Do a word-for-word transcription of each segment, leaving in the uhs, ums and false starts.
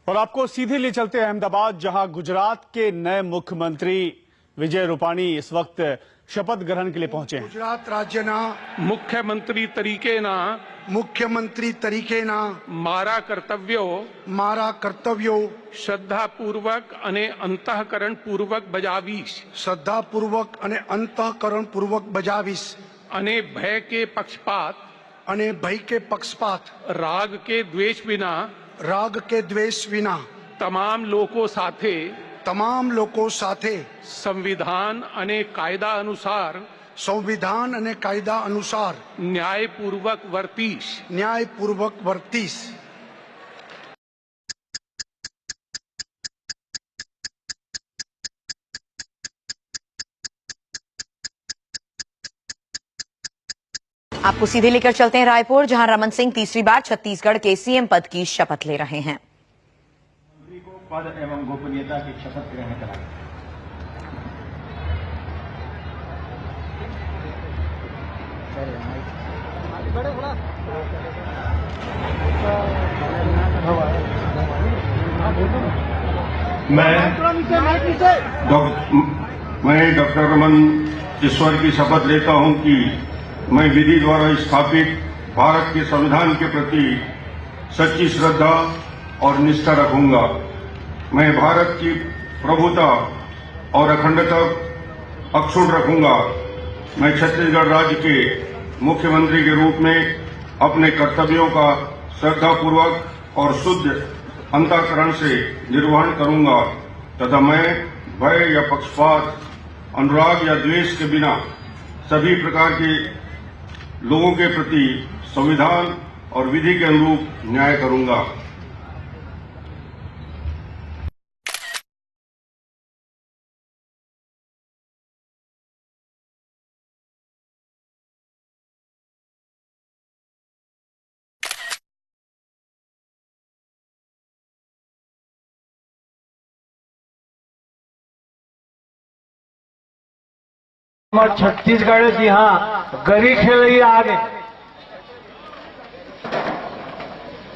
और आपको सीधे ले चलते हैं अहमदाबाद, जहां गुजरात के नए मुख्यमंत्री विजय रूपाणी इस वक्त शपथ ग्रहण के लिए पहुंचे हैं। गुजरात राज्यना મુખ્યમંત્રી તરીકેના મુખ્યમંત્રી તરીકેના મારા કર્તવ્યો મારા કર્તવ્યો શ્રદ્ધાપૂર્વક અને અંતઃકરણપૂર્વક બજાવીશ. શ્રદ્ધાપૂર્વક અને અંતઃકરણપૂર્વક બજાવીશ. અને ભય કે પક્ષપાત અને ભય કે પક્ષપાત રાગ કે દ્વેષ વિના રાગ કે દ્વેષ વિના તમામ લોકો સાથે તમામ લોકો સાથે સંવિધાન અને કાયદા અનુસાર સંવિધાન અને કાયદા અનુસાર ન્યાયપૂર્વક વર્તીશ. ન્યાયપૂર્વક વર્તીશ. आपको सीधे लेकर चलते हैं रायपुर, जहां रमन सिंह तीसरी बार छत्तीसगढ़ के सीएम पद की शपथ ले रहे हैं। मंत्री को पद एवं गोपनीयता की शपथ ग्रहण कराई। मैं डॉक-, मैं डॉक्टर रमन ईश्वर की शपथ लेता हूं कि मैं विधि द्वारा स्थापित भारत के संविधान के प्रति सच्ची श्रद्धा और निष्ठा रखूंगा। मैं भारत की प्रभुता और अखंडता अक्षुण्ण रखूंगा। मैं छत्तीसगढ़ राज्य के मुख्यमंत्री के रूप में अपने कर्तव्यों का श्रद्धापूर्वक और शुद्ध अंतःकरण से निर्वहन करूंगा तथा मैं भय या पक्षपात, अनुराग या द्वेष के बिना सभी प्रकार के लोगों के प्रति संविधान और विधि के अनुरूप न्याय करूंगा। हमर छत्तीसगढ़ जी हाँ गरी खेलैया आ गे।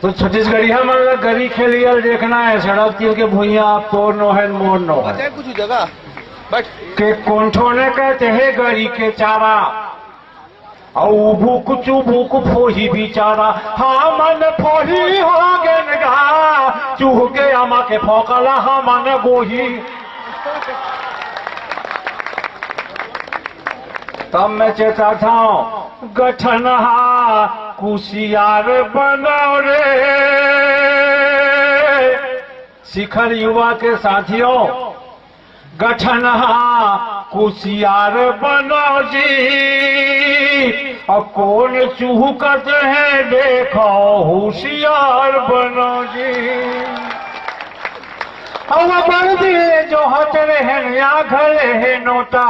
तो छत्तीसगढ़िया मन ला गरी खेलैया देखना है, सड़क तीर के भुइयां तोर नो है, मोर नो है। बचा कुछ जगह, बट के कोन ठो ने कहते हे गरी के चारा, अउ भूक चुभुक फोही बिचारा, हमन फोही हो गेन गा, चूह के आमा के फोकला हमन गोही। तब मैं चेताथंव, गठनहा कुसियार बनाओ रे। शिखर युवा के साथियों, गठनहा कुसियार बनाओ जी, अउ कोन चूहकत हे देखो होशियार बनाओ जी। अउ बड़ दिए जो हत रहन या घरे हे नोटा,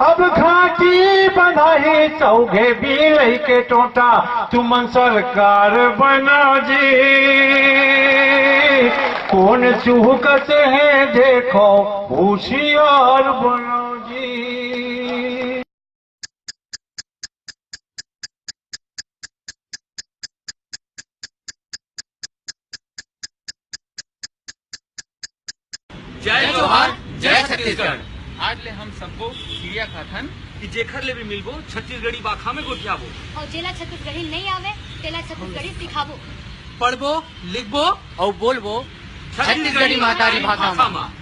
अब घाटी बंधाही चौघे बिलई के टोटा, तुमन सरकार बना जी, कोन चूहकत हे देखो, होशियार बना जी। जय जोहार, जय छत्तीसगढ़। आज ले हम सबो किरिया खाथन कि जेखर ले भी मिलबो, छत्तीसगढ़ी बाखा में गोठियाबो। अउ जेला छत्तीसगढ़ी नइ आवे, तेला छत्तीसगढ़ी सिखाबो। पढ़बो, लिखबो अउ बोलबो छत्तीसगढ़ी महतारी भाखा म।